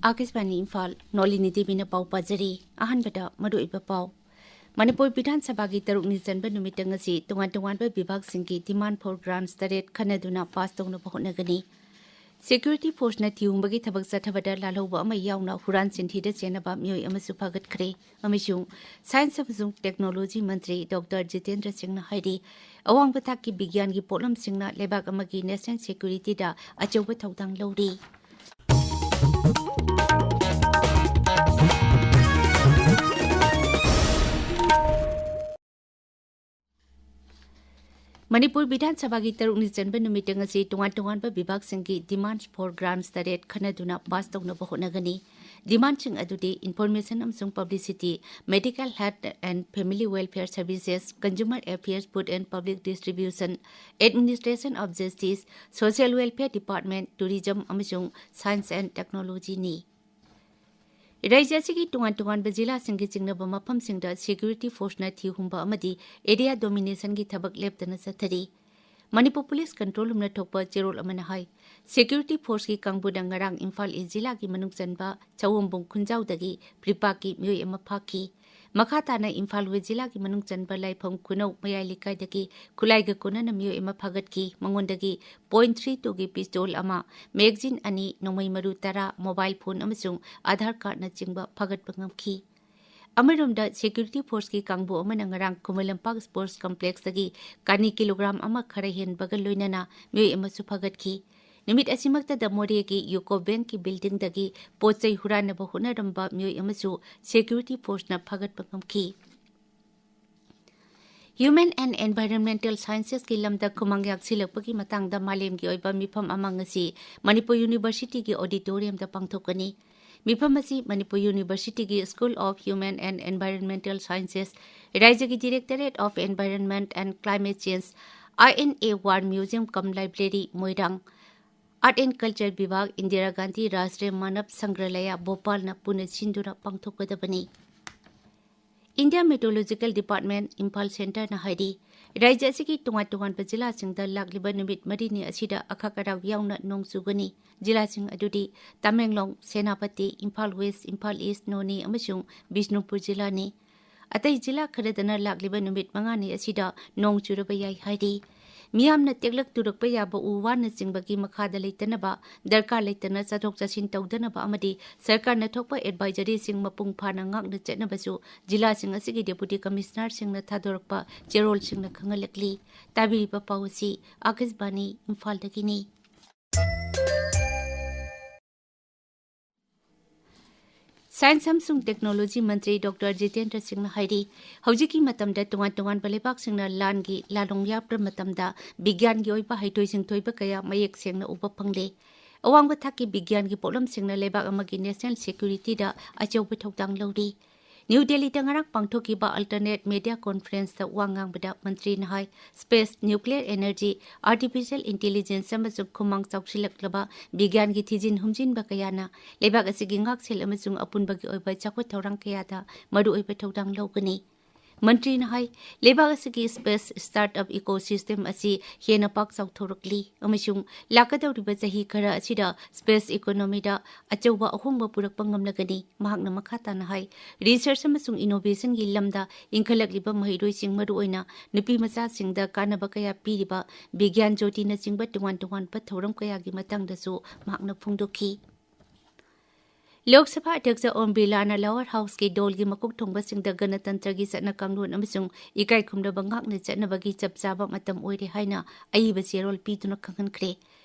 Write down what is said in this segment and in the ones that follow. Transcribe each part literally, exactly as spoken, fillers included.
ꯑꯥꯀꯥꯁꯕꯥꯅꯤ ꯏꯝꯐꯥꯜ, ꯅꯣꯂꯤꯅꯤ ꯗꯦꯕꯤꯅ ꯄꯥꯎ ꯄꯥꯖꯔꯤ꯫ ꯑꯍꯥꯟꯕꯗ ꯃꯔꯨꯑꯣꯏꯕ ꯄꯥꯎ꯫ ꯃꯅꯤꯄꯨꯔ ꯕꯤꯙꯥꯟ ꯁꯚꯥꯒꯤ ꯇꯔꯨꯛꯅꯤ ꯆꯟꯕ ꯅꯨꯃꯤꯠꯇ ꯉꯁꯤ ꯇꯣꯉꯥꯟ ꯇꯣꯉꯥꯟꯕ ꯕꯤꯚꯥꯒꯁꯤꯡꯒꯤ demand for grants ꯇꯔꯦꯠ ꯈꯟꯅꯗꯨꯅ ꯄꯥꯁ ꯇꯧꯅꯕ ꯍꯣꯠꯅꯒꯅꯤ꯫ ꯁꯦꯀ꯭ꯌꯨꯔꯤꯇꯤ ꯐꯣꯔꯁꯅ ꯊꯤꯍꯨꯝꯕꯒꯤ ꯊꯕꯛ ꯆꯠꯊꯕꯗ ꯂꯥꯜꯍꯧꯕ ꯑꯃ ꯌꯥꯎꯅ ꯍꯨꯔꯥꯟ ꯆꯤꯟꯊꯤꯗ ꯆꯦꯟꯅꯕ ꯃꯤꯑꯣꯏ ꯑꯃꯁꯨ ꯐꯥꯒꯠꯈ꯭ꯔꯦ ꯑꯃꯁꯨꯡ ꯁꯥꯏꯟꯁ ꯑꯃꯁꯨꯡ ꯇꯦꯛꯅꯣꯂꯣꯖꯤ ꯃꯟꯇ꯭ꯔꯤ ꯗꯣꯛꯇꯔ ꯖꯤꯇꯦꯟꯗ꯭ꯔ ꯁꯤꯡꯅ ꯍꯥꯏꯔꯤ, ꯑꯋꯥꯡꯕ ꯊꯥꯛꯀꯤ ꯕꯤꯒ꯭ꯌꯥꯟꯒꯤ ꯄꯣꯠꯂꯝꯁꯤꯡꯅ ꯂꯩꯕꯥꯛ ꯑꯃꯒꯤ ꯅꯦꯁꯅꯦꯜ ꯁꯦꯀ꯭ꯌꯨꯔꯤꯇꯤꯗ ꯑꯆꯧꯕ ꯊꯧꯗꯥꯡ ꯂꯧꯔꯤ꯫ ꯃꯅꯤꯄꯨꯔ ꯕꯤꯙꯥꯟ ꯁꯚꯥꯒꯤ ꯇꯔꯨꯛꯅꯤ ꯆꯟꯕ ꯅꯨꯃꯤꯠꯇ ꯉꯁꯤ ꯇꯣꯉꯥꯟ ꯇꯣꯉꯥꯟꯕ ꯕꯤꯚꯥꯒꯁꯤꯡꯒꯤ demand for grants ꯇꯔꯦꯠ ꯈꯟꯅꯗꯨꯅ ꯄꯥꯁ ꯇꯧꯅꯕ ꯍꯣꯠꯅꯒꯅꯤ꯫ Demandꯁꯤꯡ ꯑꯗꯨꯗꯤ Information ꯑꯃꯁꯨꯡ Publicity, Medical Health and Family Welfare Services, Consumer Affairs, Food and Public Distribution, Administration of Justice, Social Welfare Department, Tourism ꯑꯃꯁꯨꯡ Science and Technologyꯅꯤ꯫ ꯔꯥꯖ꯭ꯌ ꯑꯁꯤꯒꯤ ꯇꯣꯉꯥꯟ ꯇꯣꯉꯥꯟꯕ ꯖꯤꯂꯥꯁꯤꯡꯒꯤ ꯆꯤꯡꯅꯕ ꯃꯐꯝꯁꯤꯡꯗ ꯁꯦꯀ꯭ꯌꯨꯔꯤꯇꯤ ꯐꯣꯔꯁꯅ ꯊꯤꯍꯨꯝꯕ ꯑꯃꯗꯤ ꯑꯦꯔꯤꯌꯥ ꯗꯣꯃꯤꯅꯦꯁꯟꯒꯤ ꯊꯕꯛ ꯂꯦꯞꯇꯅ ꯆꯠꯊꯔꯤ꯫ ꯃꯅꯤꯄꯨꯔ ꯄꯨꯂꯤꯁ ꯀꯟꯇ꯭ꯔꯣꯜ ꯔꯨꯝꯅ ꯊꯣꯛꯄ ꯆꯦꯔꯣꯜ ꯑꯃꯅ ꯍꯥꯏ, ꯁꯦꯀ꯭ꯌꯨꯔꯤꯇꯤ ꯐꯣꯔꯁꯀꯤ ꯀꯥꯡꯕꯨꯅ ꯉꯔꯥꯡ ꯏꯝꯐꯥꯜ ꯏꯁ ꯖꯤꯂꯥꯒꯤ ꯃꯅꯨꯡ ꯆꯟꯕ ꯁꯑꯣꯝꯕꯨꯡ ꯈꯨꯟꯖꯥꯎꯗꯒꯤ ꯄ꯭ꯔꯤꯄꯥꯛꯀꯤ ꯃꯤꯑꯣꯏ ꯑꯃ ꯐꯥꯈꯤ꯫ ꯃꯈꯥ ꯇꯥꯅ ꯏꯝꯐꯥꯜ ꯋꯦꯁ ꯖꯤꯂꯥꯒꯤ ꯃꯅꯨꯡ ꯆꯟꯕ ꯂꯥꯏꯐꯝ ꯈꯨꯅꯧ ꯃꯌꯥꯏ ꯂꯩꯀꯥꯏꯗꯒꯤ ꯈꯨꯠꯂꯥꯏꯒ ꯀꯣꯟꯅꯅ ꯃꯤꯑꯣꯏ ꯑꯃ ꯐꯥꯒꯠꯈꯤ꯫ ꯃꯉꯣꯟꯗꯒꯤ ꯄꯣꯏꯟꯠ ꯊ꯭ꯔꯤ ꯇꯨꯒꯤ ꯄꯤꯁꯇꯣꯜ ꯑꯃ, ꯃꯦꯒꯖꯤꯟ ꯑꯅꯤ, ꯅꯣꯡꯃꯩ ꯃꯔꯨ ꯇꯔꯥ, ꯃꯣꯕꯥꯏꯜ ꯐꯣꯟ ꯑꯃꯁꯨꯡ ꯑꯥꯙꯥꯔ ꯀꯥꯔꯗꯅꯆꯤꯡꯕ ꯐꯥꯒꯠꯄ ꯉꯝꯈꯤ꯫ ꯑꯃꯔꯣꯝꯗ, ꯁꯦꯀ꯭ꯌꯨꯔꯤꯇꯤ ꯐꯣꯔꯁꯀꯤ ꯀꯥꯡꯕꯨ ꯑꯃꯅ ꯉꯔꯥꯡ ꯈꯨꯃꯟ ꯂꯝꯄꯥꯛ ꯁ꯭ꯄꯣꯔꯠꯁ ꯀꯝꯄ꯭ꯂꯦꯛꯁꯇꯒꯤ ꯀꯥꯅꯤ ꯀꯤꯂꯣꯒ꯭ꯔꯥꯝ ꯑꯃ ꯈꯔ ꯍꯦꯟꯕꯒ ꯂꯣꯏꯅꯅ ꯃꯤꯑꯣꯏ ꯑꯃꯁꯨ ꯐꯥꯒꯠꯈꯤ꯫ ꯅꯨꯃꯤꯠ ꯑꯁꯤꯃꯛꯇꯗ ꯃꯣꯔꯦꯒꯤ ꯌꯨꯀꯣ ꯕꯦꯡꯛꯀꯤ ꯕꯤꯜꯗꯤꯡꯗꯒꯤ ꯄꯣꯠ ꯆꯩ ꯍꯨꯔꯥꯟꯅꯕ ꯍꯣꯠꯅꯔꯝꯕ ꯃꯤꯑꯣꯏ ꯑꯃꯁꯨ ꯁꯦꯀ꯭ꯌꯨꯔꯤꯇꯤ ꯐꯣꯔꯁꯅ ꯐꯥꯒꯠꯄ ꯉꯝꯈꯤ꯫ Human and Environmental Sciencesꯀꯤ ꯂꯝꯗ ꯈꯨꯃꯥꯡ ꯌꯥꯛꯁꯤꯜꯂꯛꯄꯒꯤ ꯃꯇꯥꯡꯗ ꯃꯥꯂꯦꯝꯒꯤ ꯑꯣꯏꯕ ꯃꯤꯐꯝ ꯑꯃ ꯉꯁꯤ ꯃꯅꯤꯄꯨꯔ ꯌꯨꯅꯤꯚꯔꯁꯤꯇꯤꯒꯤ ꯑꯣꯗꯤꯇꯣꯔꯤꯌꯝꯗ ꯄꯥꯡꯊꯣꯛꯀꯅꯤ꯫ ꯃꯤꯐꯝ ꯑꯁꯤ ꯃꯅꯤꯄꯨꯔ ꯌꯨꯅꯤꯚꯔꯁꯤꯇꯤꯒꯤ School of Human and Environmental Sciences, ꯔꯥꯏꯖ꯭ꯌꯒꯤ Directorate of Environment and Climate Change, I N A War Museum cum Library, Moirang, Art and Culture ꯕꯤꯚꯥꯒ, Indira Gandhi ꯔꯥꯁꯇ꯭ꯔꯤꯌ ꯃꯥꯅꯕ ꯁꯪꯒ꯭ꯔꯍꯂꯌ, ꯚꯣꯄꯥꯜꯅ ꯄꯨꯟꯅ ꯁꯤꯟꯗꯨꯅ ꯄꯥꯡꯊꯣꯛꯀꯗꯕꯅꯤ꯫ India Meteorological Department, ꯏꯝꯐꯥꯜ ꯁꯦꯟꯇꯔꯅ ꯍꯥꯏꯔꯤ, ꯔꯥꯖ꯭ꯌ ꯑꯁꯤꯒꯤ ꯇꯣꯉꯥꯟ ꯇꯣꯉꯥꯟꯕ ꯖꯤꯂꯥꯁꯤꯡꯗ ꯂꯥꯛꯂꯤꯕ ꯅꯨꯃꯤꯠ ꯃꯔꯤꯅꯤ ꯑꯁꯤꯗ ꯑꯈꯛ ꯑꯔꯥꯛ ꯌꯥꯎꯅ ꯅꯣꯡ ꯆꯨꯒꯅꯤ꯫ ꯖꯤꯂꯥꯁꯤꯡ ꯑꯗꯨꯗꯤ ꯇꯃꯦꯡꯂꯣꯡ, ꯁꯦꯅꯥꯄꯇꯤ, ꯏꯝꯐꯥꯜ ꯋꯦꯁ, ꯏꯝꯐꯥꯜ ꯏꯁ, ꯅꯣꯅꯦ ꯑꯃꯁꯨꯡ ꯕꯤꯁꯅꯨꯄꯨꯔ ꯖꯤꯂꯥꯅꯤ꯫ ꯑꯇꯩ ꯖꯤꯂꯥ ꯈꯔꯗꯅ ꯂꯥꯛꯂꯤꯕ ꯅꯨꯃꯤꯠ ꯃꯉꯥꯅꯤ ꯑꯁꯤꯗ ꯅꯣꯡ ꯆꯨꯔꯕ ꯌꯥꯏ ꯍꯥꯏꯔꯤ꯫ ꯃꯤꯌꯥꯝꯅ ꯇꯦꯛꯂꯛ ꯇꯨꯔꯛꯄ ꯌꯥꯕ ꯎ ꯋꯥꯅꯆꯤꯡꯕꯒꯤ ꯃꯈꯥꯗ ꯂꯩꯇꯅꯕ, ꯗꯔꯀꯥꯔ ꯂꯩꯇꯅ ꯆꯠꯊꯣꯛ ꯆꯠꯁꯤꯟ ꯇꯧꯗꯅꯕ ꯑꯃꯗꯤ ꯁꯔꯀꯥꯔꯅ ꯊꯣꯛꯄ ꯑꯦꯗꯚꯥꯏꯖꯔꯤꯁꯤꯡ ꯃꯄꯨꯡ ꯐꯥꯅ ꯉꯥꯛꯅ ꯆꯠꯅꯕꯁꯨ ꯖꯤꯂꯥꯁꯤꯡ ꯑꯁꯤꯒꯤ ꯗꯦꯄꯨꯇꯤ ꯀꯃꯤꯁꯅꯔꯁꯤꯡꯅ ꯊꯥꯗꯣꯔꯛꯄ ꯆꯦꯔꯣꯜꯁꯤꯡꯅ ꯈꯪꯍꯜꯂꯛꯂꯤ꯫ ꯇꯥꯕꯤꯔꯤꯕ ꯄꯥꯎ ꯑꯁꯤ ꯑꯥꯀꯥꯁꯕꯥꯅꯤ ꯏꯝꯐꯥꯜꯗꯒꯤꯅꯤ꯫ ꯁꯥꯏꯟꯁ ꯑꯃꯁꯨꯡ ꯇꯦꯛꯅꯣꯂꯣꯖꯤ ꯃꯟꯇ꯭ꯔꯤ ꯗꯣꯛꯇꯔ ꯖꯤꯇꯦꯟꯗ꯭ꯔ ꯁꯤꯡꯅ ꯍꯥꯏꯔꯤ, ꯍꯧꯖꯤꯛꯀꯤ ꯃꯇꯝꯗ ꯇꯣꯉꯥꯟ ꯇꯣꯉꯥꯟꯕ ꯂꯩꯕꯥꯛꯁꯤꯡꯅ ꯂꯥꯟꯒꯤ ꯂꯥꯂꯣꯡ ꯌꯥꯞꯄ ꯃꯇꯝꯗ ꯕꯤꯒ꯭ꯌꯥꯟꯒꯤ ꯑꯣꯏꯕ ꯍꯩꯊꯣꯏ ꯁꯤꯡꯊꯣꯏꯕ ꯀꯌꯥ ꯃꯌꯦꯛ ꯁꯦꯡꯅ ꯎꯕ ꯐꯪꯂꯦ꯫ ꯑꯋꯥꯡꯕ ꯊꯥꯛꯀꯤ ꯕꯤꯒ꯭ꯌꯥꯟꯒꯤ ꯄꯣꯠꯂꯝꯁꯤꯡꯅ ꯂꯩꯕꯥꯛ ꯑꯃꯒꯤ ꯅꯦꯁꯅꯦꯜ ꯁꯦꯀ꯭ꯌꯨꯔꯤꯇꯤꯗ ꯑꯆꯧꯕ ꯊꯧꯗꯥꯡ ꯂꯧꯔꯤ꯫ ꯅ꯭ꯌꯨ ꯗꯦꯜꯂꯤꯗ ꯉꯔꯥꯡ ꯄꯥꯡꯊꯣꯛꯈꯤꯕ ꯑꯜꯇꯔꯅꯦꯠ ꯃꯦꯗꯤꯌꯥ ꯀꯣꯟꯐꯔꯦꯟꯁꯇ ꯋꯥ ꯉꯥꯡꯕꯗ ꯃꯟꯇ꯭ꯔꯤꯅ ꯍꯥꯏ, space, nuclear energy, artificial intelligence ꯑꯃꯁꯨꯡ ꯈꯨꯃꯥꯡ ꯆꯥꯎꯁꯤꯜꯂꯛꯂꯕ ꯕꯤꯒ꯭ꯌꯥꯟꯒꯤ ꯊꯤꯖꯤꯟ ꯍꯨꯝꯖꯤꯟꯕ ꯀꯌꯥꯅ ꯂꯩꯕꯥꯛ ꯑꯁꯤꯒꯤ ꯉꯥꯛꯁꯦꯜ ꯑꯃꯁꯨꯡ ꯑꯄꯨꯟꯕꯒꯤ ꯑꯣꯏꯕ ꯆꯥꯎꯈꯠ ꯊꯧꯔꯥꯡ ꯀꯌꯥꯗ ꯃꯔꯨꯑꯣꯏꯕ ꯊꯧꯗꯥꯡ ꯂꯧꯒꯅꯤ꯫ ꯃꯟꯇ꯭ꯔꯤꯅ ꯍꯥꯏ, ꯂꯩꯕꯥꯛ ꯑꯁꯤꯒꯤ space start up eco system ꯑꯁꯤ ꯍꯦꯟꯅ ꯄꯥꯛ ꯆꯥꯎꯊꯣꯔꯛꯂꯤ ꯑꯃꯁꯨꯡ ꯂꯥꯛꯀꯗꯧꯔꯤꯕ ꯆꯍꯤ ꯈꯔ ꯑꯁꯤꯗ ꯁ꯭ꯄꯦꯁ ꯏꯀꯣꯅꯣꯃꯤꯗ ꯑꯆꯧꯕ ꯑꯍꯣꯡꯕ ꯄꯨꯔꯛꯄ ꯉꯝꯂꯒꯅꯤ꯫ ꯃꯍꯥꯛꯅ ꯃꯈꯥ ꯇꯥꯅ ꯍꯥꯏ, ꯔꯤꯁꯔꯆ ꯑꯃꯁꯨꯡ ꯏꯅꯣꯚꯦꯁꯟꯒꯤ ꯂꯝꯗ ꯏꯟꯈꯠꯂꯛꯂꯤꯕ ꯃꯍꯩꯔꯣꯏꯁꯤꯡ, ꯃꯔꯨꯑꯣꯏꯅ ꯅꯨꯄꯤ ꯃꯆꯥꯁꯤꯡꯗ ꯀꯥꯟꯅꯕ ꯀꯌꯥ ꯄꯤꯔꯤꯕ ꯕꯤꯒ꯭ꯌꯥꯟ ꯖꯣꯇꯤꯅꯆꯤꯡꯕ ꯇꯣꯉꯥꯟ ꯇꯣꯉꯥꯟꯕ ꯊꯧꯔꯝ ꯀꯌꯥꯒꯤ ꯃꯇꯥꯡꯗꯁꯨ ꯃꯍꯥꯛꯅ ꯐꯣꯡꯗꯣꯛꯈꯤ꯫ ꯂꯣꯛ ꯁꯚꯥ ꯑꯗ꯭ꯌꯛꯁ ꯑꯣꯝ ꯕꯤꯔꯂꯥꯅ ꯂꯣꯋꯔ ꯍꯥꯎꯁꯀꯤ ꯗꯣꯜꯒꯤ ꯃꯀꯣꯛ ꯊꯣꯡꯕꯁꯤꯡꯗ ꯒꯅꯇꯟꯇ꯭ꯔꯒꯤ ꯆꯠꯅ ꯀꯥꯡꯂꯣꯟ ꯑꯃꯁꯨꯡ ꯏꯀꯥꯏ ꯈꯨꯝꯅꯕ ꯉꯥꯛꯅ ꯆꯠꯅꯕꯒꯤ ꯆꯞ ꯆꯥꯕ ꯃꯇꯝ ꯑꯣꯏꯔꯦ ꯍꯥꯏꯅ ꯑꯏꯕ ꯆꯦꯔꯣꯜ ꯄꯤꯗꯨꯅ ꯈꯪꯍꯟꯈ꯭ꯔꯦ꯫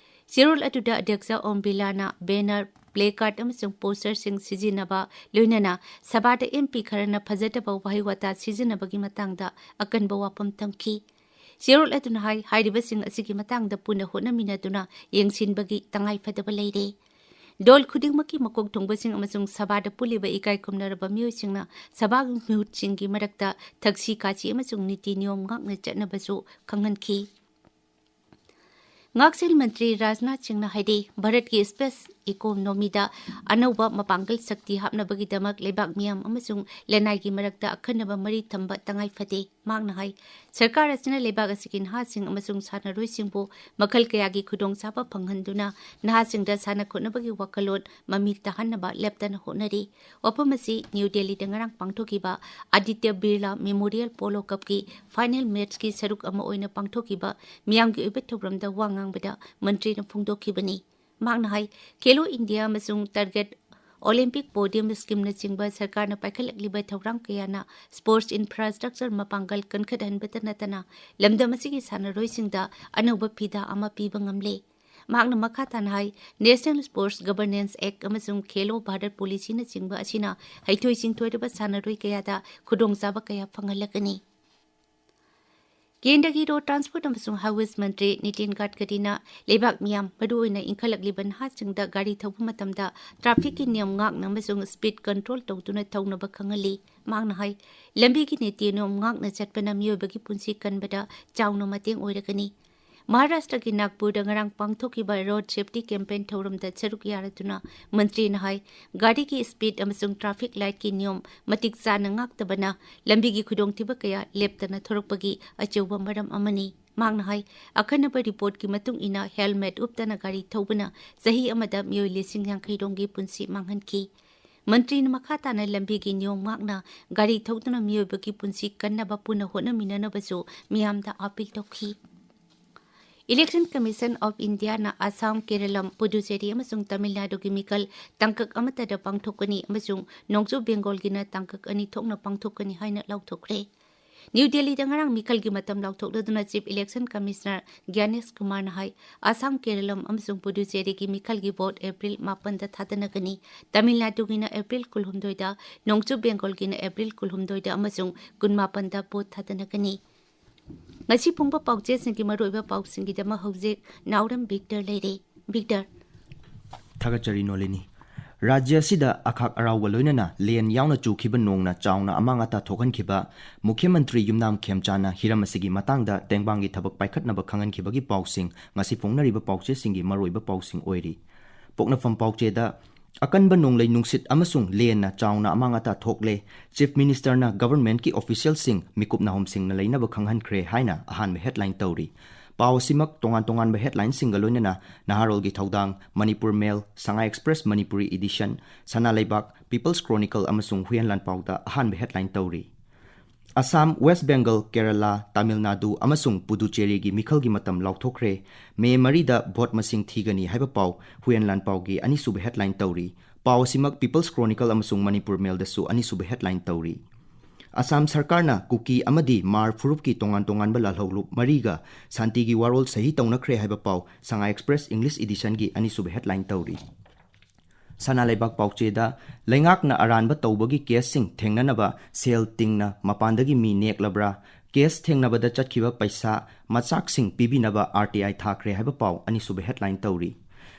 ꯆꯦꯔꯣꯜ ꯑꯗꯨꯗ ꯑꯗ꯭ꯌꯛꯁ ꯑꯣꯝ ꯕꯤꯔꯂꯥꯅ ꯕꯦꯅꯔ, ꯄ꯭ꯂꯦ ꯀꯥꯔꯗ ꯑꯃꯁꯨꯡ ꯄꯣꯁꯇꯔꯁꯤꯡ ꯁꯤꯖꯤꯟꯅꯕ, ꯂꯣꯏꯅꯅ ꯁꯚꯥꯗ ꯑꯦꯝ ꯄꯤ ꯈꯔꯅ ꯐꯖꯗꯕ ꯋꯥꯍꯩ ꯋꯥꯇꯥ ꯁꯤꯖꯤꯟꯅꯕꯒꯤ ꯃꯇꯥꯡꯗ ꯑꯀꯟꯕ ꯋꯥꯐꯝ ꯊꯝꯈꯤ꯫ ꯆꯦꯔꯣꯜ ꯑꯗꯨꯅ ꯍꯥꯏ, ꯍꯥꯏꯔꯤꯕꯁꯤꯡ ꯑꯁꯤꯒꯤ ꯃꯇꯥꯡꯗ ꯄꯨꯟꯅ ꯍꯣꯠꯅꯃꯤꯟꯅꯗꯨꯅ ꯌꯦꯡꯁꯤꯟꯕꯒꯤ ꯇꯉꯥꯏ ꯐꯗꯕ ꯂꯩꯔꯦ꯫ ꯗꯣꯜ ꯈꯨꯗꯤꯡꯃꯛꯀꯤ ꯃꯀꯣꯛ ꯊꯣꯡꯕꯁꯤꯡ ꯑꯃꯁꯨꯡ ꯁꯚꯥꯗ ꯄꯨꯜꯂꯤꯕ ꯏꯀꯥꯏ ꯈꯨꯝꯅꯔꯕ ꯃꯤꯑꯣꯏꯁꯤꯡꯅ ꯁꯚꯥꯒꯤ ꯃꯤꯍꯨꯠꯁꯤꯡꯒꯤ ꯃꯔꯛꯇ ꯊꯛꯁꯤ ꯈꯥꯁꯤ ꯑꯃꯁꯨꯡ ꯅꯤꯇꯤ ꯅꯤꯌꯣꯝ ꯉꯥꯛꯅ ꯆꯠꯅꯕꯁꯨ ꯈꯪꯍꯟꯈꯤ꯫ ꯉꯥꯛꯁꯦꯜ ꯃꯟꯇ꯭ꯔꯤ ꯔꯥꯖꯅꯥꯊ ꯁꯤꯡꯅ ꯍꯥꯏꯔꯤ, ꯚꯥꯔꯠꯀꯤ ꯁ꯭ꯄꯦꯁ ꯏꯀꯣꯅꯣꯃꯤꯗ ꯑꯅꯧꯕ ꯃꯄꯥꯡꯒꯜ ꯁꯛꯇꯤ ꯍꯥꯞꯅꯕꯒꯤꯗꯃꯛ ꯂꯩꯕꯥꯛ ꯃꯤꯌꯥꯝ ꯑꯃꯁꯨꯡ ꯂꯅꯥꯏꯒꯤ ꯃꯔꯛꯇ ꯑꯈꯟꯅꯕ ꯃꯔꯤ ꯊꯝꯕ ꯇꯉꯥꯏ ꯐꯗꯦ꯫ ꯃꯍꯥꯛꯅ ꯍꯥꯏ, ꯁꯔꯀꯥꯔ ꯑꯁꯤꯅ ꯂꯩꯕꯥꯛ ꯑꯁꯤꯒꯤ ꯅꯍꯥꯁꯤꯡ ꯑꯃꯁꯨꯡ ꯁꯥꯟꯅꯔꯣꯏꯁꯤꯡꯕꯨ ꯃꯈꯜ ꯀꯌꯥꯒꯤ ꯈꯨꯗꯣꯡꯆꯥꯕ ꯐꯪꯍꯟꯗꯨꯅ ꯅꯍꯥꯁꯤꯡꯗ ꯁꯥꯟꯅ ꯈꯣꯠꯅꯕꯒꯤ ꯋꯥꯈꯜꯂꯣꯟ ꯃꯃꯤ ꯇꯥꯍꯟꯅꯕ ꯂꯦꯞꯇꯅ ꯍꯣꯠꯅꯔꯤ꯫ ꯋꯥꯐꯝ ꯑꯁꯤ ꯅ꯭ꯌꯨ ꯗꯦꯜꯂꯤꯗ ꯉꯔꯥꯡ ꯄꯥꯡꯊꯣꯛꯈꯤꯕ ꯑꯗꯤꯇ꯭ꯌ ꯕꯤꯔꯂꯥ ꯃꯦꯃꯣꯔꯤꯌꯦꯜ ꯄꯣꯂꯣ ꯀꯞꯀꯤ ꯐꯥꯏꯅꯦꯜ ꯃꯦꯆꯀꯤ ꯁꯔꯨꯛ ꯑꯃ ꯑꯣꯏꯅ ꯄꯥꯡꯊꯣꯛꯈꯤꯕ ꯃꯤꯌꯥꯝꯒꯤ ꯑꯣꯏꯕ ꯊꯧꯔꯝꯗ ꯋꯥ ꯉꯥꯡꯕꯗ ꯃꯟꯇ꯭ꯔꯤꯅ ꯐꯣꯡꯗꯣꯛꯈꯤꯕꯅꯤ꯫ ꯃꯍꯥꯛꯅ ꯍꯥꯏ, ꯈꯦꯂꯣ ꯏꯟꯗꯤꯌꯥ ꯑꯃꯁꯨꯡ ꯇꯥꯔꯒꯦꯠ ꯑꯣꯂꯤꯝꯄꯤꯛ ꯄꯣꯗꯤꯌꯝ ꯁ꯭ꯀꯤꯝꯅꯆꯤꯡꯕ ꯁꯔꯀꯥꯔꯅ ꯄꯥꯏꯈꯠꯂꯛꯂꯤꯕ ꯊꯧꯔꯥꯡ ꯀꯌꯥꯅ ꯁ꯭ꯄꯣꯔꯠꯁ ꯏꯟꯐ꯭ꯔꯥꯁ꯭ꯇ꯭ꯔꯛꯆꯔ ꯃꯄꯥꯡꯒꯜ ꯀꯟꯈꯠꯍꯟꯕꯇ ꯅꯠꯇꯅ ꯂꯝꯗꯝ ꯑꯁꯤꯒꯤ ꯁꯥꯟꯅꯔꯣꯏꯁꯤꯡꯗ ꯑꯅꯧꯕ ꯐꯤꯗꯥ ꯑꯃ ꯄꯤꯕ ꯉꯝꯂꯦ꯫ ꯃꯍꯥꯛꯅ ꯃꯈꯥ ꯇꯥꯅ ꯍꯥꯏ, ꯅꯦꯁꯅꯦꯜ ꯁ꯭ꯄꯣꯔꯠꯁ ꯒꯕꯔꯅꯦꯟꯁ ꯑꯦꯛ ꯑꯃꯁꯨꯡ ꯈꯦꯂꯣ ꯚꯥꯔꯠ ꯄꯣꯂꯤꯁꯤꯅꯆꯤꯡꯕ ꯑꯁꯤꯅ ꯍꯩꯊꯣꯏ ꯁꯤꯡꯊꯣꯏꯔꯕ ꯁꯥꯟꯅꯔꯣꯏ ꯀꯌꯥꯗ ꯈꯨꯗꯣꯡꯆꯥꯕ ꯀꯌꯥ ꯐꯪꯍꯜꯂꯛꯀꯅꯤ꯫ ꯀꯦꯟꯗ꯭ꯔꯒꯤ ꯔꯣꯗ ꯇ꯭ꯔꯥꯟꯁꯄꯣꯔꯠ ꯑꯃꯁꯨꯡ ꯍꯥꯏꯋꯦꯁ ꯃꯟꯇ꯭ꯔꯤ ꯅꯤꯇꯤꯟ ꯒꯗꯀꯔꯤꯅ ꯂꯩꯕꯥꯛ ꯃꯤꯌꯥꯝ, ꯃꯔꯨꯑꯣꯏꯅ ꯏꯟꯈꯠꯂꯛꯂꯤꯕ ꯅꯍꯥꯁꯤꯡꯗ ꯒꯥꯔꯤ ꯊꯧꯕ ꯃꯇꯝꯗ ꯇ꯭ꯔꯥꯐꯤꯛꯀꯤ ꯅꯤꯌꯝ ꯉꯥꯛꯅ ꯑꯃꯁꯨꯡ ꯁ꯭ꯄꯤꯗ ꯀꯟꯇ꯭ꯔꯣꯜ ꯇꯧꯗꯨꯅ ꯊꯧꯅꯕ ꯈꯪꯍꯜꯂꯤ꯫ ꯃꯍꯥꯛꯅ ꯍꯥꯏ, ꯂꯝꯕꯤꯒꯤ ꯅꯤꯇꯤ ꯅꯤꯌꯝ ꯉꯥꯛꯅ ꯆꯠꯄꯅ ꯃꯤꯑꯣꯏꯕꯒꯤ ꯄꯨꯟꯁꯤ ꯀꯟꯕꯗ ꯆꯥꯎꯅ ꯃꯇꯦꯡ ꯑꯣꯏꯔꯒꯅꯤ꯫ ꯃꯍꯥꯔꯥꯁꯇ꯭ꯔꯒꯤ ꯅꯥꯒꯄꯨꯔꯗ ꯉꯔꯥꯡ ꯄꯥꯡꯊꯣꯛꯈꯤꯕ ꯔꯣꯗ ꯁꯦꯐꯇꯤ ꯀꯦꯝꯄꯦꯟ ꯊꯧꯔꯝꯗ ꯁꯔꯨꯛ ꯌꯥꯔꯗꯨꯅ ꯃꯟꯇ꯭ꯔꯤꯅ ꯍꯥꯏ, ꯒꯥꯔꯤꯒꯤ ꯁ꯭ꯄꯤꯗ ꯑꯃꯁꯨꯡ ꯇ꯭ꯔꯥꯐꯤꯛ ꯂꯥꯏꯠꯀꯤ ꯅꯤꯌꯝ ꯃꯇꯤꯛ ꯆꯥꯅ ꯉꯥꯛꯇꯕꯅ ꯂꯝꯕꯤꯒꯤ ꯈꯨꯗꯣꯡꯊꯤꯕ ꯀꯌꯥ ꯂꯦꯞꯇꯅ ꯊꯣꯔꯛꯄꯒꯤ ꯑꯆꯧꯕ ꯃꯔꯝ ꯑꯃꯅꯤ꯫ ꯃꯍꯥꯛꯅ ꯍꯥꯏ, ꯑꯈꯟꯅꯕ ꯔꯤꯄꯣꯔꯠꯀꯤ ꯃꯇꯨꯡ ꯏꯟꯅ ꯍꯦꯜꯃꯦꯠ ꯎꯞꯇꯅ ꯒꯥꯔꯤ ꯊꯧꯕꯅ ꯆꯍꯤ ꯑꯃꯗ ꯃꯤꯑꯣꯏ ꯂꯤꯁꯤꯡ ꯌꯥꯡꯈꯩ ꯔꯣꯝꯒꯤ ꯄꯨꯟꯁꯤ ꯃꯥꯡꯍꯟꯈꯤ꯫ ꯃꯟꯇ꯭ꯔꯤꯅ ꯃꯈꯥ ꯇꯥꯅ ꯂꯝꯕꯤꯒꯤ ꯅꯤꯌꯣꯝ ꯉꯥꯛꯅ ꯒꯥꯔꯤ ꯊꯧꯗꯨꯅ ꯃꯤꯑꯣꯏꯕꯒꯤ ꯄꯨꯟꯁꯤ ꯀꯟꯅꯕ ꯄꯨꯟꯅ ꯍꯣꯠꯅꯃꯤꯟꯅꯅꯕꯁꯨ ꯃꯤꯌꯥꯝꯗ ꯑꯥꯄꯤꯜ ꯇꯧꯈꯤ꯫ Election Commission of Indiaꯅ Assam, ꯀꯦꯔꯂꯝ, Puducherry ꯑꯃꯁꯨꯡ ꯇꯥꯃꯤꯜ ꯅꯥꯗꯨꯒꯤ ꯃꯤꯈꯜ ꯇꯥꯡꯀꯛ ꯑꯃꯠꯇꯗ ꯄꯥꯡꯊꯣꯛꯀꯅꯤ ꯑꯃꯁꯨꯡ ꯅꯣꯡꯆꯨꯞ ꯕꯦꯡꯒꯣꯜꯒꯤꯅ ꯇꯥꯡꯀꯛ ꯑꯅꯤ ꯊꯣꯛꯅ ꯄꯥꯡꯊꯣꯛꯀꯅꯤ ꯍꯥꯏꯅ ꯂꯥꯎꯊꯣꯛꯈ꯭ꯔꯦ꯫ ꯅ꯭ꯌꯨ ꯗꯦꯜꯂꯤꯗ ꯉꯔꯥꯡ ꯃꯤꯈꯜꯒꯤ ꯃꯇꯝ ꯂꯥꯎꯊꯣꯛꯂꯗꯨꯅ Chief Election Commissioner ꯒ꯭ꯌꯥꯅꯦꯁ ꯀꯨꯃꯥꯔꯅ ꯍꯥꯏ, ꯑꯁꯥꯝ, ꯀꯦꯔꯂꯝ ꯑꯃꯁꯨꯡ ꯄꯨꯗꯨꯆꯦꯔꯤꯒꯤ ꯃꯤꯈꯜꯒꯤ ꯚꯣꯠ ꯑꯦꯄ꯭ꯔꯤꯜ ꯃꯥꯄꯟꯗ ꯊꯥꯗꯅꯒꯅꯤ꯫ ꯇꯥꯃꯤꯜ ꯅꯥꯗꯨꯒꯤꯅ ꯑꯦꯄ꯭ꯔꯤꯜ ꯀꯨꯟꯍꯨꯝꯗꯣꯏꯗ, ꯅꯣꯡꯆꯨꯞ ꯕꯦꯡꯒꯣꯜꯒꯤꯅ ꯑꯦꯄ꯭ꯔꯤꯜ ꯀꯨꯟꯍꯨꯝꯗꯣꯏꯗ ꯑꯃꯁꯨꯡ ꯀꯨꯟꯃꯥꯄꯟꯗ ꯚꯣꯠ ꯊꯥꯗꯅꯒꯅꯤ꯫ ꯉꯁꯤ ꯐꯣꯡꯕ ꯄꯥꯎꯆꯦꯁꯤꯡꯒꯤ ꯃꯔꯨꯑꯣꯏꯕ ꯄꯥꯎꯁꯤꯡꯒꯤꯗꯃꯛ ꯍꯧꯖꯤꯛ ꯅꯥꯎꯔꯦꯝ ꯕꯤꯛꯇꯔ ꯂꯩꯔꯦ꯫ ꯕꯤꯛꯇꯔ꯫ ꯊꯥꯒꯠꯆꯔꯤ ꯅꯣꯂꯤꯅꯤ꯫ ꯔꯥꯖ꯭ꯌ ꯑꯁꯤꯗ ꯑꯈꯥꯛ ꯑꯔꯥꯎꯒ ꯂꯣꯏꯅꯅ ꯂꯦꯟ ꯌꯥꯎꯅ ꯆꯨꯈꯤꯕ ꯅꯣꯡꯅ ꯆꯥꯎꯅ ꯑꯃꯥꯡ ꯑꯇꯥ ꯊꯣꯛꯍꯟꯈꯤꯕ ꯃꯨꯈ꯭ꯌ ꯃꯟꯇ꯭ꯔꯤ ꯌꯨꯝꯅꯥꯝ ꯈꯦꯝꯆꯥꯅ ꯍꯤꯔꯝ ꯑꯁꯤꯒꯤ ꯃꯇꯥꯡꯗ ꯇꯦꯡꯕꯥꯡꯒꯤ ꯊꯕꯛ ꯄꯥꯏꯈꯠꯅꯕ ꯈꯪꯍꯟꯈꯤꯕꯒꯤ ꯄꯥꯎꯁꯤꯡ ꯉꯁꯤ ꯐꯣꯡꯅꯔꯤꯕ ꯄꯥꯎꯆꯦꯁꯤꯡꯒꯤ ꯃꯔꯨꯑꯣꯏꯕ ꯄꯥꯎꯁꯤꯡ ꯑꯣꯏꯔꯤ꯫ ꯄꯣꯛꯅꯐꯝ ꯄꯥꯎꯆꯦꯗ ꯑꯀꯟꯕ ꯅꯣꯡꯂꯩ ꯅꯨꯡꯁꯤꯠ ꯑꯃꯁꯨꯡ ꯂꯦꯟꯅ ꯆꯥꯎꯅ ꯑꯃꯥꯡ ꯑꯇꯥ ꯊꯣꯛꯂꯦ꯫ Chief Minister ꯅ government ꯀꯤ official ꯁꯤꯡ ꯃꯤꯀꯨꯞ ꯅꯥꯍꯨꯝꯁꯤꯡꯅ ꯂꯩꯅꯕ ꯈꯪꯍꯟꯈ꯭ꯔꯦ ꯍꯥꯏꯅ ꯑꯍꯥꯟꯕ headline ꯇꯧꯔꯤ꯫ ꯄꯥꯎ ꯑꯁꯤꯃꯛ ꯇꯣꯉꯥꯟ ꯇꯣꯉꯥꯟꯕ headline ꯁꯤꯡꯒ ꯂꯣꯏꯅꯅ ꯅꯍꯥꯔꯣꯜꯒꯤ ꯊꯧꯗꯥꯡ, ꯃꯅꯤꯄꯨꯔ ꯃꯦꯜ, ꯁꯉꯥꯏ Express ꯃꯅꯤꯄꯨꯔꯤ edition, ꯁꯅꯥ ꯂꯩꯕꯥꯛ, People's Chronicle ꯑꯃꯁꯨꯡ ꯍꯨꯏꯌꯦꯟ ꯂꯥꯟꯄꯥꯎꯗ ꯑꯍꯥꯟꯕ headline ꯇꯧꯔꯤ꯫ ꯑꯁꯥꯝ, ꯋꯦꯁ ꯕꯦꯡꯒꯜ, ꯀꯦꯔꯂꯥ, ꯇꯥꯃꯤꯜ ꯅꯥꯗꯨ ꯑꯃꯁꯨꯡ ꯄꯨꯗꯨꯆꯦꯔꯤꯒꯤ ꯃꯤꯈꯜꯒꯤ ꯃꯇꯝ ꯂꯥꯎꯊꯣꯛꯈ꯭ꯔꯦ꯫ ꯃꯦ ꯃꯔꯤꯗ vote ꯃꯁꯤꯡ ꯊꯤꯒꯅꯤ ꯍꯥꯏꯕ ꯄꯥꯎ ꯍꯨꯏꯌꯦꯟ ꯂꯥꯟꯄꯥꯎꯒꯤ ꯑꯅꯤꯁꯨꯕ headline ꯇꯧꯔꯤ꯫ ꯄꯥꯎ ꯑꯁꯤꯃꯛ People's Chronicle ꯑꯃꯁꯨꯡ ꯃꯅꯤꯄꯨꯔ ꯃꯦꯜꯗꯁꯨ ꯑꯅꯤꯁꯨꯕ headline ꯇꯧꯔꯤ꯫ ꯑꯁꯥꯝ ꯁꯔꯀꯥꯔꯅ ꯀꯨꯀꯤ ꯑꯃꯗꯤ ꯃꯥꯔ ꯐꯨꯔꯨꯞꯀꯤ ꯇꯣꯉꯥꯟ ꯇꯣꯉꯥꯟꯕ ꯂꯥꯜꯍꯧꯂꯨꯞ ꯃꯔꯤꯒ ꯁꯥꯟꯇꯤꯒꯤ ꯋꯥꯔꯣꯜ ꯁꯍꯤ ꯇꯧꯅꯈ꯭ꯔꯦ ꯍꯥꯏꯕ ꯄꯥꯎ ꯁꯉꯥꯏ Express English edition ꯒꯤ ꯑꯅꯤꯁꯨꯕ headline ꯇꯧꯔꯤ꯫ ꯁꯅꯥ ꯂꯩꯕꯥꯛ ꯄꯥꯎꯆꯦꯗ ꯂꯩꯉꯥꯛꯅ ꯑꯔꯥꯟꯕ ꯇꯧꯕꯒꯤ case ꯁꯤꯡ ꯊꯦꯡꯅꯅꯕ ꯁꯦꯜ ꯇꯤꯡꯅ ꯃꯄꯥꯟꯗꯒꯤ ꯃꯤ ꯅꯦꯛꯂꯕ꯭ꯔꯥ? Case ꯊꯦꯡꯅꯕꯗ ꯆꯠꯈꯤꯕ ꯄꯩꯁꯥ ꯃꯆꯥꯛꯁꯤꯡ ꯄꯤꯕꯤꯅꯕ R T I ꯊꯥꯈ꯭ꯔꯦ ꯍꯥꯏꯕ ꯄꯥꯎ ꯑꯅꯤꯁꯨꯕ headline ꯇꯧꯔꯤ꯫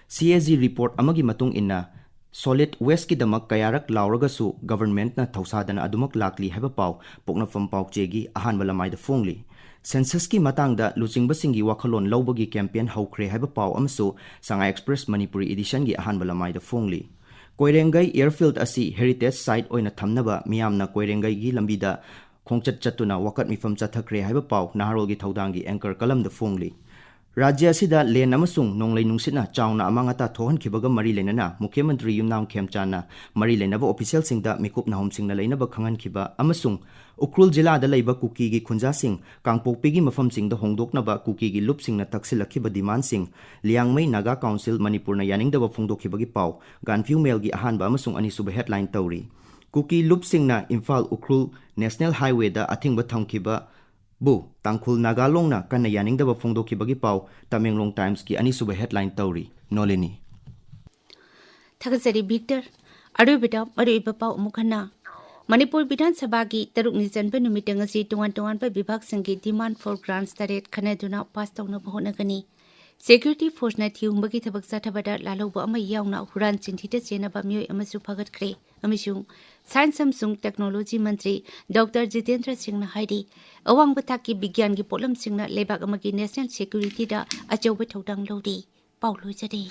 C A G report ꯑꯃꯒꯤ ꯃꯇꯨꯡ ꯏꯟꯅ, solid waste ꯀꯤꯗꯃꯛ ꯀꯌꯥꯔꯛ ꯂꯥꯎꯔꯒꯁꯨ government ꯅ ꯊꯧꯁꯥꯗꯅ ꯑꯗꯨꯃꯛ ꯂꯥꯛꯂꯤ ꯍꯥꯏꯕ ꯄꯥꯎ ꯄꯣꯛꯅꯐꯝ ꯄꯥꯎꯆꯦꯒꯤ ꯑꯍꯥꯟꯕ ꯂꯃꯥꯏꯗ ꯐꯣꯡꯂꯤ꯫ Census ꯀꯤ ꯃꯇꯥꯡꯗ ꯂꯨꯆꯤꯡꯕꯁꯤꯡꯒꯤ ꯋꯥꯈꯜꯂꯣꯟ ꯂꯧꯕꯒꯤ campaign ꯍꯧꯈ꯭ꯔꯦ ꯍꯥꯏꯕ ꯄꯥꯎ ꯑꯃꯁꯨ ꯁꯉꯥꯏ Express ꯃꯅꯤꯄꯨꯔꯤ edition ꯒꯤ ꯑꯍꯥꯟꯕ ꯂꯃꯥꯏꯗ ꯐꯣꯡꯂꯤ꯫ ꯀꯣꯏꯔꯦꯡꯒꯩ airfield ꯑꯁꯤ heritage site ꯑꯣꯏꯅ ꯊꯝꯅꯕ ꯃꯤꯌꯥꯝꯅ ꯀꯣꯏꯔꯦꯡꯒꯩꯒꯤ ꯂꯝꯕꯤꯗ ꯈꯣꯡꯆꯠ ꯆꯠꯇꯨꯅ ꯋꯥꯀꯠ ꯃꯤꯐꯝ ꯆꯠꯊꯈ꯭ꯔꯦ ꯍꯥꯏꯕ ꯄꯥꯎ ꯅꯍꯥꯔꯣꯜꯒꯤ ꯊꯧꯗꯥꯡꯒꯤ anchor ꯀꯂꯝꯗ ꯐꯣꯡꯂꯤ꯫ ꯔꯥꯖ꯭ꯌ ꯑꯁꯤꯗ ꯂꯦꯟ ꯑꯃꯁꯨꯡ ꯅꯣꯡꯂꯩ ꯅꯨꯡꯁꯤꯠꯅ ꯆꯥꯎꯅ ꯑꯃꯥꯡ ꯑꯇꯥ ꯊꯣꯛꯍꯟꯈꯤꯕꯒ ꯃꯔꯤ ꯂꯩꯅꯅ ꯃꯨꯈ꯭ꯌ ꯃꯟꯇ꯭ꯔꯤ ꯌꯨꯝꯅꯥꯝ ꯈꯦꯝꯆꯥꯟꯅ ꯃꯔꯤ ꯂꯩꯅꯕ official ꯁꯤꯡꯗ ꯃꯤꯀꯨꯞ ꯅꯥꯍꯨꯝꯁꯤꯡꯅ ꯂꯩꯅꯕ ꯈꯪꯍꯟꯈꯤꯕ ꯑꯃꯁꯨꯡ ꯎꯈ꯭ꯔꯨꯜ ꯖꯤꯂꯥꯗ ꯂꯩꯕ ꯀꯨꯀꯤꯒꯤ ꯈꯨꯟꯖꯥꯁꯤꯡ ꯀꯥꯡꯄꯣꯛꯄꯤꯒꯤ ꯃꯐꯝꯁꯤꯡꯗ ꯍꯣꯡꯗꯣꯛꯅꯕ ꯀꯨꯀꯤꯒꯤ ꯂꯨꯞꯁꯤꯡꯅ ꯇꯛꯁꯤꯜꯂꯛꯈꯤꯕ demand ꯁꯤꯡ ꯂꯤꯌꯥꯡꯃꯩ ꯅꯥꯒꯥ ꯀꯥꯎꯟꯁꯤꯜ ꯃꯅꯤꯄꯨꯔꯅ ꯌꯥꯅꯤꯡꯗꯕ ꯐꯣꯡꯗꯣꯛꯈꯤꯕꯒꯤ ꯄꯥꯎ ꯒꯥꯟꯐꯤꯌꯨ ꯃꯦꯜꯒꯤ ꯑꯍꯥꯟꯕ ꯑꯃꯁꯨꯡ ꯑꯅꯤꯁꯨꯕ headline ꯇꯧꯔꯤ꯫ ꯀꯨꯀꯤ ꯂꯨꯞꯁꯤꯡꯅ ꯏꯝꯐꯥꯜ ꯎꯈ꯭ꯔꯨꯜ National Highway ꯗ ꯑꯊꯤꯡꯕ ꯊꯝꯈꯤꯕ ꯕꯨ ꯇꯥꯡꯈꯨꯜ ꯅꯥꯒꯥ ꯂꯣꯡꯅ ꯀꯟꯅ ꯌꯥꯅꯤꯡꯗꯕ ꯐꯣꯡꯗꯣꯛꯈꯤꯕꯒꯤ ꯄꯥꯎ ꯇꯃꯦꯡꯂꯣꯡ Times ꯀꯤ ꯑꯅꯤꯁꯨꯕ headline ꯇꯧꯔꯤ꯫ ꯅꯣꯂꯤꯅꯤ꯫ ꯊꯥꯒꯠꯆꯔꯤ ꯚꯤꯛꯇꯔ꯫ ꯑꯔꯣꯏꯕꯗ ꯃꯔꯨꯑꯣꯏꯕ ꯄꯥꯎ ꯑꯃꯨꯛ ꯍꯟꯅ꯫ ꯃꯅꯤꯄꯨꯔ ꯕꯤꯙꯥꯟ ꯁꯚꯥꯒꯤ ꯇꯔꯨꯛꯅꯤ ꯆꯟꯕ ꯅꯨꯃꯤꯠꯇ ꯉꯁꯤ ꯇꯣꯉꯥꯟ ꯇꯣꯉꯥꯟꯕ ꯕꯤꯚꯥꯒꯁꯤꯡꯒꯤ demand for grants ꯇꯔꯦꯠ ꯈꯟꯅꯗꯨꯅ pass ꯇꯧꯅꯕ ꯍꯣꯠꯅꯒꯅꯤ꯫ Security force ꯅ ꯊꯤꯍꯨꯝꯕꯒꯤ ꯊꯕꯛ ꯆꯠꯊꯕꯗ ꯂꯥꯜꯍꯧꯕ ꯑꯃ ꯌꯥꯎꯅ ꯍꯨꯔꯥꯟ ꯆꯤꯟꯊꯤꯗ ꯆꯦꯟꯅꯕ ꯃꯤꯑꯣꯏ ꯑꯃꯁꯨ ꯐꯥꯒꯠꯈ꯭ꯔꯦ꯫ ꯑꯃꯁꯨꯡ science ꯑꯃꯁꯨꯡ technology ꯃꯟꯇ꯭ꯔꯤ ꯗꯣꯛꯇꯔ ꯖꯤꯇꯦꯟꯗ꯭ꯔ ꯁꯤꯡꯅ ꯍꯥꯏꯔꯤ, ꯑꯋꯥꯡꯕ ꯊꯥꯛꯀꯤ ꯕꯤꯒ꯭ꯌꯥꯟꯒꯤ ꯄꯣꯠꯂꯝꯁꯤꯡꯅ ꯂꯩꯕꯥꯛ ꯑꯃꯒꯤ national security ꯗ ꯑꯆꯧꯕ ꯊꯧꯗꯥꯡ ꯂꯧꯔꯤ꯫ ꯄꯥꯎ ꯂꯣꯏꯖꯔꯦ꯫